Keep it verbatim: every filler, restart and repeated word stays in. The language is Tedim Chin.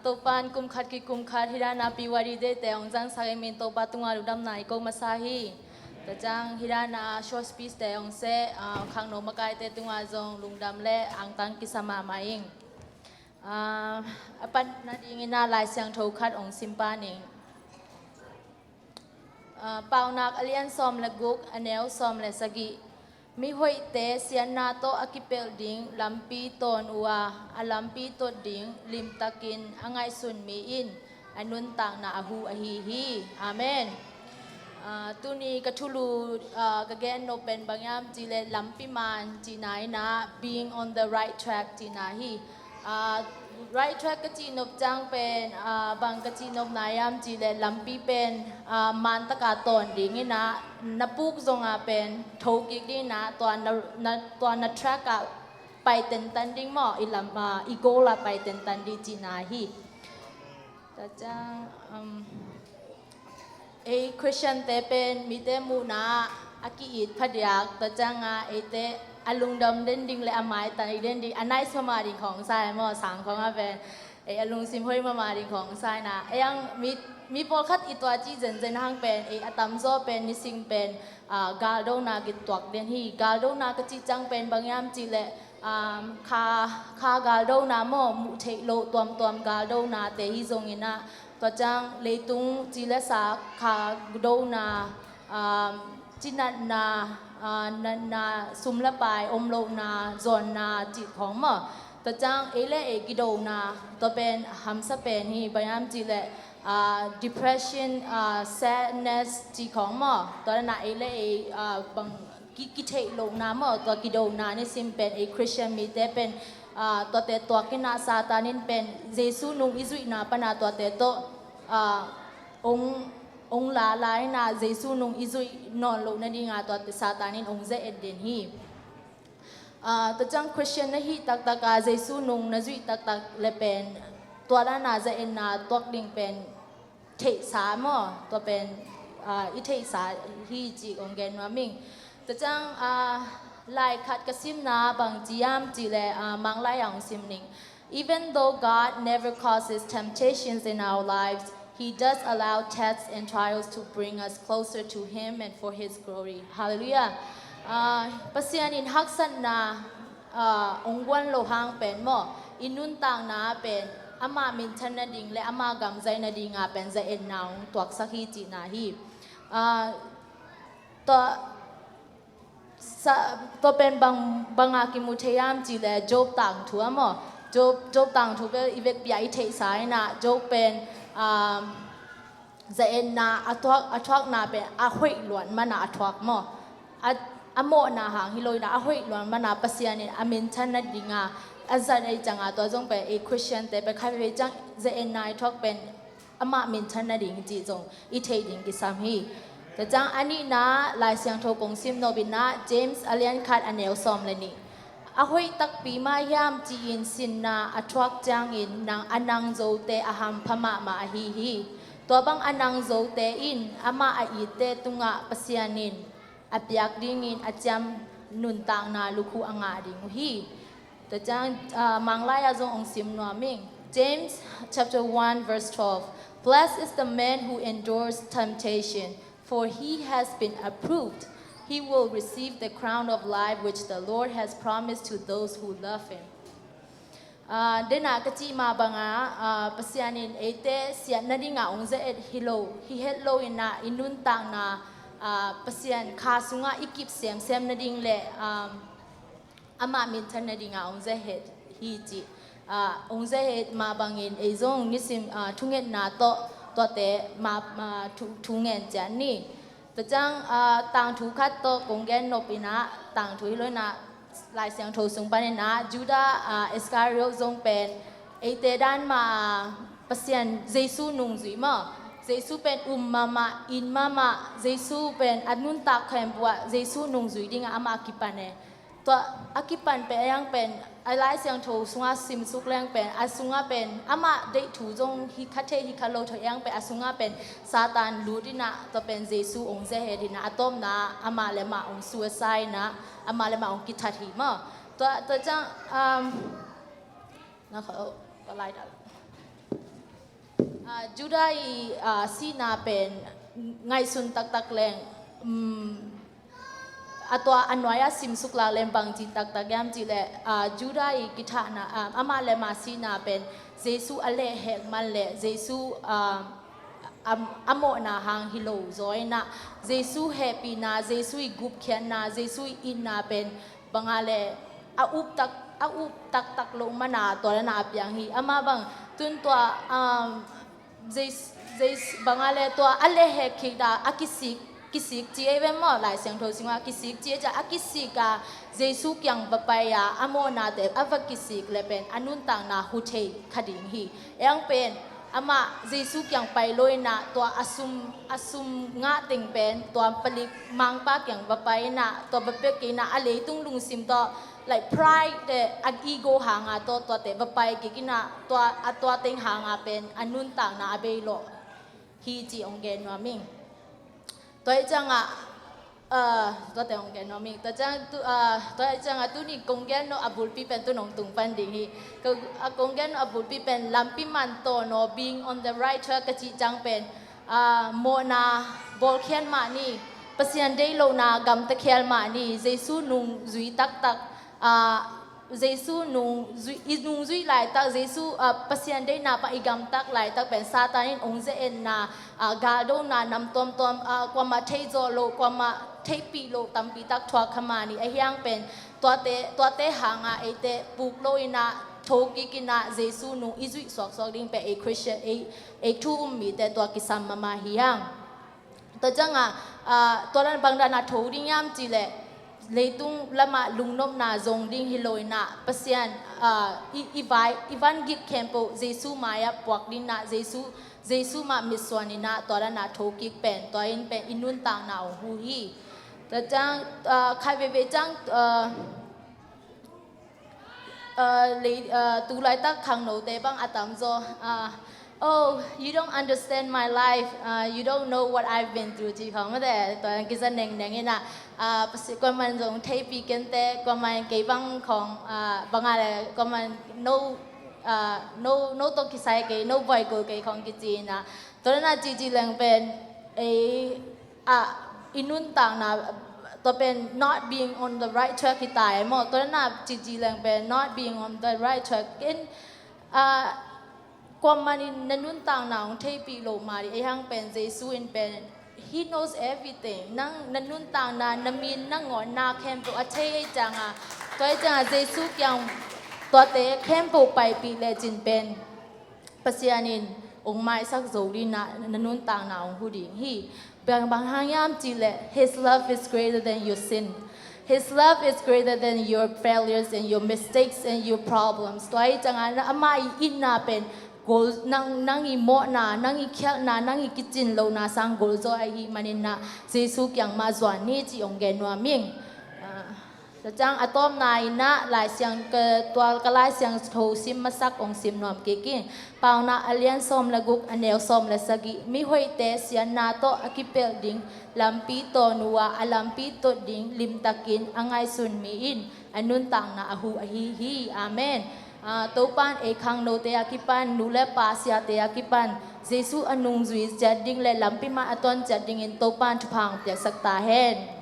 Topa'n kum khat ki kum khat hih dan a P Y D Day te hong zangsak i min Topa tungah lungdamna i ko masa hi. Tua ciang hih dan a short speech te hong seh, ah, khangno makaite tungah zong lungdam le angtang kisa mahmah ing. Ah, a patna dingin ah Lai Siangtho khat hong sim pah ning. Ah, Paunak a lian sawm le guk, a neu sawm le sagih. Mihoihte siatna tawh a kipelh ding lampi tawn uh a, a lampi tot ding limtakin a ngaihsun mi in a nuntakna a huh ahi hi. Amen. Ah, tuni ka thulu, ah, ka gen nop pen bang hiam cih leh lampi man cihna in ah, being on the right track cihna hi. Ah, right track ka cih nop ciang pen, ah, bang ka cih nopna hiam cih leh lampi pen, ah, man taka tawn ding in ah, na puk zong a pen tho kik ding in ah, tua na, na, tua na track ah pai tentan ding maw, i lam, ah, i goal ah pai tentan ding cihna hi. Tua ciang, um, ei Christian te pen mite muhna a ki-it phadiak, tua ciang a eite a lungdam den ding le a maitan i den ding, a nice mahmah ding khawng sa e maw, sang khawng a pen ei a lungsim hoih mahmah ding khawng sa e na. Ei ang mi, mi pawlkhat i tua cih zenzen hang pen ei a tamzaw pen nising pen, ah, galdona kituak den hi. Galdona ka cih ciang pen bang hiam cih leh, um, kha, kha galdona maw, muh theih loh tuamtuam galdona te hi zong in ah, tua ciang leitung ci le sa kha dona, um, cinatna, ah, natna, sum le pai om lohna, zawnna cih khawng maw. Tua ciang ei le ei kidona, tua pen hamsa pen hi, bang hiam cih leh, ah, depression, ah, sadness cih khawng maw. Tua na ei le ei, ah, bang ki, kitheih lohna maw, tua kidona nisim pen ei Christian mite pen, ah, tuate tuak in ah Satan in pen Jesu nung i zuihna pan a tuate tawh, ah, ong, ong lala in ah Jesu nung i zuih nawn loh nading a tuate Satan in ong ze-et den hi. Ah, tua ciang Christian na hih taktak a Jesu nung na zuih taktak le pen tua dan a ze-etna tuak ding pen theihsa maw, tua pen, ah, i theihsa hi cih kong gen nuam ing. Tua ciang, ah, lai khat ka simna bang ci hiam cih leh, ah, Manglai ah hong sim ning. Even though God never causes temptations in our lives, He does allow tests and trials to bring us closer to Him and for His glory. Hallelujah. Ah, Pasian in haksatna, ah, ong guan loh hang pen maw, i nuntakna pen amah minthan nading le amah gamzai nading a pen za-etna ong tuaksak hi cihna hi. Ah, tua, sa, tua pen bang, bang a kimu thei hiam cih leh Job tangthu a maw. Job, Job tangthu bel i vekpi a i theihsa in ah, Job pen, ah, za-etna a thuak, a thuakna pen a hoih luat man a a thuak maw. A, a mawhna hang hi lo in ah, a hoih luat man a Pasian in a minthan nading a a zat ahih ciang a, tua zong pen ei Christian te pen khatvei ciang za-etna i thuak pen amah minthan nading cih zong i theih ding kisam hi. Tua ciang a nihna Lai Siangtho kong sim nop in ah James a lian khat a neu sawm le nih. A hoih takpi mah hiam ci-in sinna a thuak ciangin nang a nang zote a hampha mahmah ahi hi. Tua bang a nang zote in amah a itte tungah Pasian in a piak dingin a ciam nuntakna lukhu a ngah ding uh hi. Tua ciang, ah, Manglai ah zong ong sim nuam ing. James chapter one verse twelve. Blessed is the man who endures temptation, for he has been approved. He will receive the crown of life which the Lord has promised to those who love him. Ah, dena ka cih mah banga, ah, Pasian in eite siat nadinga ong ze-et hi lo, hi het lo in ah i nuntakna, ah, Pasian kha sungah i kip semsem nading le, ah, amah minthan nadinga ong ze-et hi cih, ah, ong ze-et mah bangin ei zong nisim, ah, thungetna tawh tuate mah, ah, thu, thungen ciat ni. Tua ciang, ah, tangthu khat tawh kong gen nop in ah, tangthu hi lo in ah, Lai Siangtho sung panin ah, Judah, ah, Iscariot zong pen, eite dan mah, ah, Pasian Jesu nungzui maw. Jesu pen um mahmah, in mahmah, Jesu pen a nuntak khempeuh ah, Jesu nungzui dingah amah a kipan e. Tua a kipan pen a yang pen, a Lai Siangtho sungah simsuk leng pen, a sungah pen, amah deih thu zong hi kha thei hi kha lo thei yang pen, a sungah pen Satan lut in ah, tua pen Jesu ong ze-et in ah, a tawpna amah le mah ong suicide in ah, amah le mah ong kithat hi maw. Tua, tua ciang, um, na kha, oh, tua lai dah. Judah i, ah, sihna pen ngaihsun taktak leng, um, a tua a nuai-ah simsuk lak leng bangci taktak hiam cih leh, ah, Judah i kithahna, ah, amah le amah sihna pen Jesu a lehhek man leh Jesu, ah, a, a mawhna hang hi lo zaw in ah, Jesu hehpihna, Jesu i gupkhiatna, Jesu i itna pen bang a leh a up tak, a up taktak loh man a tua dan a piang hi. Amah bang tun tua, um, Jesu, Jesu bang a leh tua a lehhek khit a, a kisik, kisik ci ei ve maw, Lai Siangtho sungah kisik ci ei ciang a kisik a, Jesu kiang va pai a, a mawhnate a va kisik leh pen a nuntakna hu thei kha ding hi. Ei ang pen amah Jesu kiang pai lo in ah tua a sum, a sum ngah teng pen tua palik mangpa kiang va pai in ah tua va pia kik in ah a leitung lungsim tawh, like, pride te, an ego hang a tawh tuate va pai kik in ah tua, a tua teng hang a pen a nuntakna a bei lawh hi ci hong gen nuam ing. Tua ahih ciangah, ah, tuate hong gen nuam ing. Tua ciang tu, ah, tua ahih ciangah tuni kong gen nop a bulpi pen tu nong tung pan ding hi. Ka, ah, kong gen nop a bulpi pen lampi man tawn aw, being on the right track ka cih ciang pen, ah, mawhna bawlkhiat mah ni, Pasian deih lohna gamta khial mah ni, Jesu nungzui taktak, ah, Jesu nungzui, i nungzuih laitak, Jesu, ah, Pasian deihna pan i gamtat laitak pen Satan in hong ze-etna, ah, galdona nam tuamtuam, ah, kuamah theizawh loh, kuamah theihpih loh tampi tak thuak kha mah ni. Ahih hang pen tuate, tuate hang a eite puk lo in ah, tho kik in ah, Jesu nung i zuih suaksuak ding pen ei Christian, ei, ei thu um mite tua kisam mahmah hi hang. Tua ciangah, ah, tua dan bang dan a tho ding hiam cih leh, leitung lamah lungnopna zong ding hi lo in ah, Pasian, ah, i, i vai, i van gik khempeuh Jesu mai-ah puak ding in ah, Jesu, Jesu mah mitsuan in ah tua dan a tho kik pen, tua in pen i nuntakna hong hu hi. Tua ciang, ah, khat veivei ciang, ah, Uh, lei, uh, tu laitak khangnote bang a tamzaw, uh, "Oh, you don't understand my life. Uh, you don't know what I've been through," ci khawng mate. Tua kiza nengneng in ah, uh, pasi kuaman zong theihpih kente, kuaman kei bang khawng, uh, bang a le kuaman no, uh, no, no tawh kisai kei, no buaiko kei khawng kici in ah. Tua na cici leng pen, ei, ah, i nuntakna, tua pen not being on the right track hi ta e maw. Tua na cici leng pen not being on the right track. Ken, ah, kuaman in na nuntakna hong theihpih lo mah ding, ahih hang pen Jesu in pen, He knows everything. Nang na nuntakna, na min, na ngawnna khempeuh a thei ahih ciangah, tua ahih ciangah Jesu kiang tuate khempeuh paipih lecin pen Pasian in hong maisak zo ding in ah, na nuntakna hong hu ding hi. Bang, bang hang hiam cih leh, His love is greater than your sin. His love is greater than your failures and your mistakes and your problems. Tua ahih ciangah na, amah i itna pen gol, nang, nang i mawhna, nang i khialhna, nang i kicin lohna sang golzaw ahih manin ah, Jesu kiang mah zuan ni ci hong gen nuam ing. Ah. Tua ciang a tawpna in ah Lai Siang, ka tual ka Lai Siangtho sim masak hong sim nuam kik ing. Paunak a lian sawm le guk, a neu sawm le sagih. Mihoihte siatna tawh a kipelh ding lampi tawn uh a, a lampi tot ding limtakin a ngaihsun mi in a nuntakna a huh ahi hi. Amen. Ah, Topa'n ei khangnote a kipan, nu le pa siate a kipan, Jesu a nungzui ciat ding le lampi man a tawn ciat dingin Topa'n thupha hong piaksak ta hen.